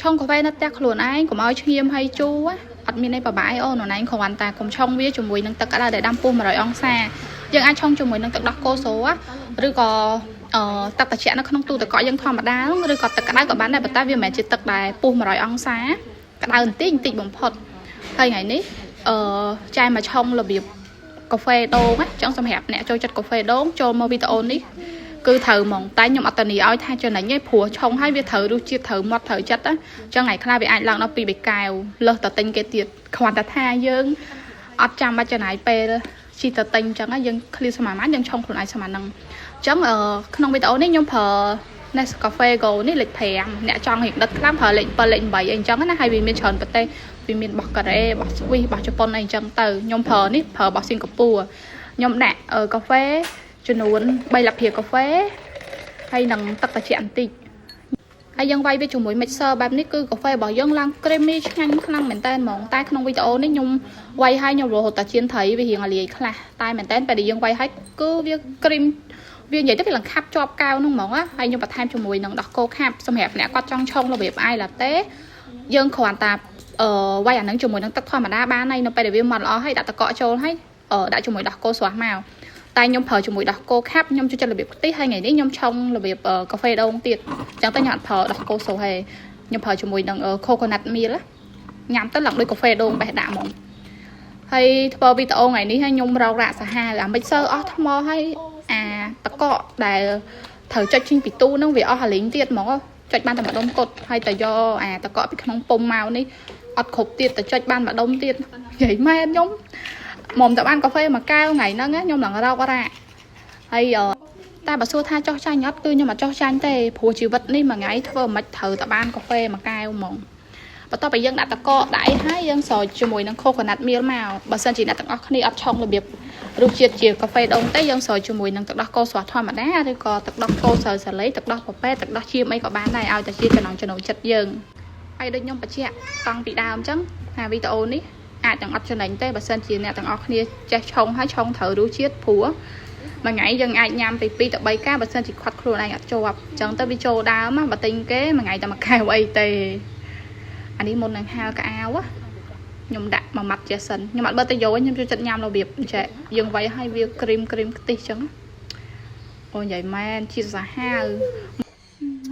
ឆុងកាហ្វេនៅផ្ទះខ្លួនឯងកុំឲ្យឈ្ងៀមហើយជូរអត់មានអីពិបាកអីអូនឯងគ្រាន់តែកុំឆុងវាជាមួយនឹងទឹកក្តៅដែលដាំពុះ100អង្សាយើងអាចឆុងជាមួយនឹងទឹកដោះគោស្រួលឬក៏អឺទឹកត្រជាក់នៅក្នុងទូទឹកកកយើងធម្មតាឬក៏ទឹកក្តៅក៏បានដែរប៉ុន្តែវាមិនមែនជាទឹកដែលពុះ100អង្សាក្តៅបន្តិចបន្តិចបំផុតហើយថ្ងៃនេះអឺចែមកឆុងរបៀបកាហ្វេដូងណាចឹងសម្រាប់អ្នកចូលចិត្តកាហ្វេដូងចូលមកវីដេអូនេះគឺត្រូវហ្មងតែខ្ញុំអត់តានីឲ្យថាចំណេញទេព្រោះឆុងហើយវាត្រូវរសជាតិត្រូវមាត់ត្រូវចិត្តណាចឹងថ្ងៃខ្លះវាអាចឡើងដល់2 3កែវលើសតទិញគេទៀតគ្រាន់តែថាយើងអត់ចាំបាច់ចំណាយពេលជីទៅទិញចឹងយើងឃ្លាស្មានបានយើងឆុងខ្លួនឯងស្មានហ្នឹងចឹងក្នុងវីដេអូនេះខ្ញុំប្រើ Nescafe Gold នេះលេខ5អ្នកចង់រៀងដិតខ្លាំងប្រើលេខ7លេខ8អីអញ្ចឹងណាហើយវាមានច្រើនប្រទេសវាមានរបស់កូរ៉េរបស់ស្វីសរបស់ជប៉ុនអីអញ្ចឹងទៅខ្ញុំប្រើនេះប្រើរបស់សិង្ហបុរីខ្ញុំដាក់កាហ្វេចំនួន3ស្លាបព្រាកាហ្វេហើយនឹងទឹកត្រជាក់បន្តិចហើយយើងវាយវាជាមួយ mixer បែបនេះគឺកាហ្វេរបស់យើងឡើង creamy ឆ្ងាញ់ខ្លាំងមែនតើហ្មងតែក្នុងវីដេអូនេះខ្ញុំវាយឲ្យខ្ញុំរហូតតែជៀនត្រីវារៀងរលាយខ្លះតែមែនតើពេលដែលយើងវាយឲ្យគឺវា cream វានិយាយទៅវាលង្ខាប់ជាប់កៅហ្នឹងហ្មងហើយខ្ញុំបន្ថែមជាមួយនឹងដោះគោខាប់សម្រាប់អ្នកគាត់ចង់ឆុងរបៀប ice latte យើងគ្រាន់តែអឺវាយអាហ្នឹងជាមួយនឹងទឹកធម្មតាបានហើយនៅពេលដែលវាម៉ត់ល្អហើយដាក់ទឹកកកចូលហើយដាក់ជាមួយដោះគោស្រស់មកតែខ្ញុំប្រើជាមួយដោះគោខាប់ខ្ញុំចូលចិត្តរបៀបខ្ទិះហើយថ្ងៃនេះខ្ញុំឆុងរបៀបកាហ្វេដូងទៀតអញ្ចឹងទៅខ្ញុំអត់ប្រើដោះគោស្រស់ទេខ្ញុំប្រើជាមួយនឹង coconut milk ញ៉ាំទៅឡើងដូចកាហ្វេដូងបេះដាក់ហ្មងហើយធ្វើវីដេអូថ្ងៃនេះហើយខ្ញុំរករ៉ាក់សាហាវអា mixer អស់ថ្មហើយអាតកកដែលត្រូវចុចចេញពីទូហ្នឹងវាអស់អាលីងទៀតហ្មងចុចបានតែម្ដុំគត់ហើយតែយកអាតកកពីក្នុងពុំមកនេះអត់គ្រប់ទៀតតែចុចបានម្ដុំទៀតនិយាយមែនខ្ញុំមុំតែបានកាហ្វេមួយកែវថ្ងៃហ្នឹងខ្ញុំឡើងរករ៉ាក់ហើយតែបើសួរថាចោះចាញ់អត់គឺខ្ញុំអត់ចោះចាញ់ទេព្រោះជីវិតនេះមួយថ្ងៃធ្វើមិនត្រូវតែបានកាហ្វេមួយកែវហ្មងបន្ទាប់ពីយើងដាក់តកកដាក់អីហើយយើងស្រោចជាមួយនឹង coconut milk មកបើសិនជាអ្នកទាំងអស់គ្នាអត់ឆុងរបៀបរសជាតិជាកាហ្វេដូងទេយើងស្រោចជាមួយនឹងទឹកដោះគោស្រស់ធម្មតាឬក៏ទឹកដោះគោស្រូវសាលីទឹកដោះពពែទឹកដោះឈាមអីក៏បានដែរឲ្យតែជាចំណងចំណូលចិត្តយើងហើយដូចខ្ញុំបញ្ជាក់តាំងពីដើមអញ្ចឹងថាវីដេអូនេះអាចនឹងអត់ចំណេញទេបើសិនជាអ្នកទាំងអស់គ្នាចេះឆុងហើយឆុងត្រូវរសជាតិព្រោះមួយថ្ងៃយើងអាចញ៉ាំពី2ទៅ3កាបើសិនជាខាត់ខ្លួនឯងអត់ជាប់អញ្ចឹងទៅវាចូលដើមបើទិញគេមួយថ្ងៃតែមួយកែវអីទេអានេះមុននឹងហាលកៅអៅខ្ញុំដាក់មួយម៉ាត់ចេះសិនខ្ញុំអត់បើទៅយកខ្ញុំចូលចិត្តញ៉ាំរបៀបចេះយើងវាយឲ្យវា cream cream ខ្ទិះអញ្ចឹងអូនិយាយមែនជាតិសាហាវ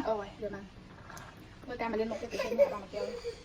អូយយល់បានមើលតាមមកលៀនមុខទៅចេញមកដល់មកកែវ